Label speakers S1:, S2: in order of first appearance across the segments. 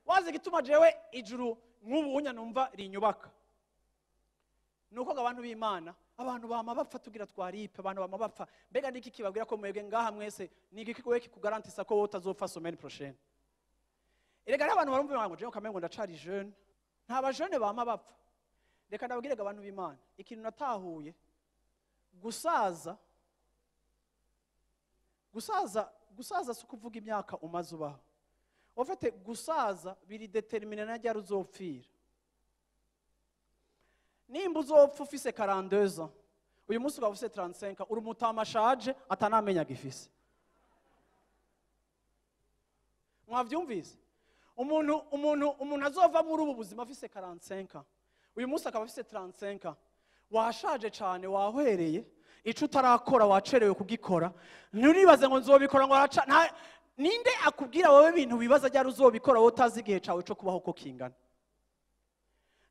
S1: Wazi gituma jewe ijuru nk'ubu numva rinyubaka nuko abantu b'Imana abantu bama bapfa tugira twaripe abantu bama bapfa. Mbega niki kibabwira ko mwebwe ngaha mwese niki kikowe kikugarantisa ko utazopfa semaine prochaine? Erega abantu barumva ngo jewe kamengo ndacari jeune, nta ba jeune bama bapfa. Reka ndabwire abantu b'Imana ikintu natahuye, gusaza gusaza gusaza si kuvuga imyaka umaze ubaho. Ofete gusaza biri determine na ryari uzopfira. Nimba uzopfa ufise 42 ans, uyu munsi ukaba ufise 35, uri umutamashaje atanamenya gifise. Mwavyumvise? Umuntu azova muri ubu buzima afise 45, uyu munsi akaba afise 35, washaje cane, wahwereye, ico utarakora wacerewe kugikora. Nturibaze ngo nzobikora ngo araca. Ninde akubwira wowe ibintu bibaza ryari uzobikora wowe utazi igihe cawe co kubaho ko kingana?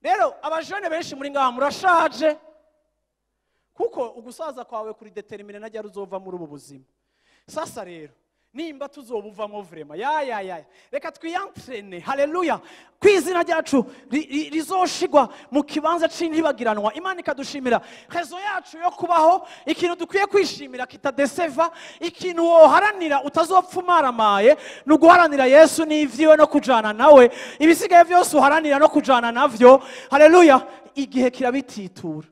S1: Rero abajene benshi muri ngaha murashaje, kuko ugusaza kwawe kuri determine na ryari uzova muri ubu buzima. Sasa rero nimba tuzobuvamo vrema ya ya ya, reka twiyantrene. Haleluya, kwizina ryacu rizoshigwa mu kibanza c'intibagiranwa. Imana ikadushimira rezo yacu yo kubaho, ikintu dukwiye kwishimira kitadeseva, ikintu woharanira utazopfumaramaye ni uguharanira Yesu n'ivyiwe no kujana nawe. Ibisigaye vyose uharanira no kujana navyo, haleluya, igihe kirabititura.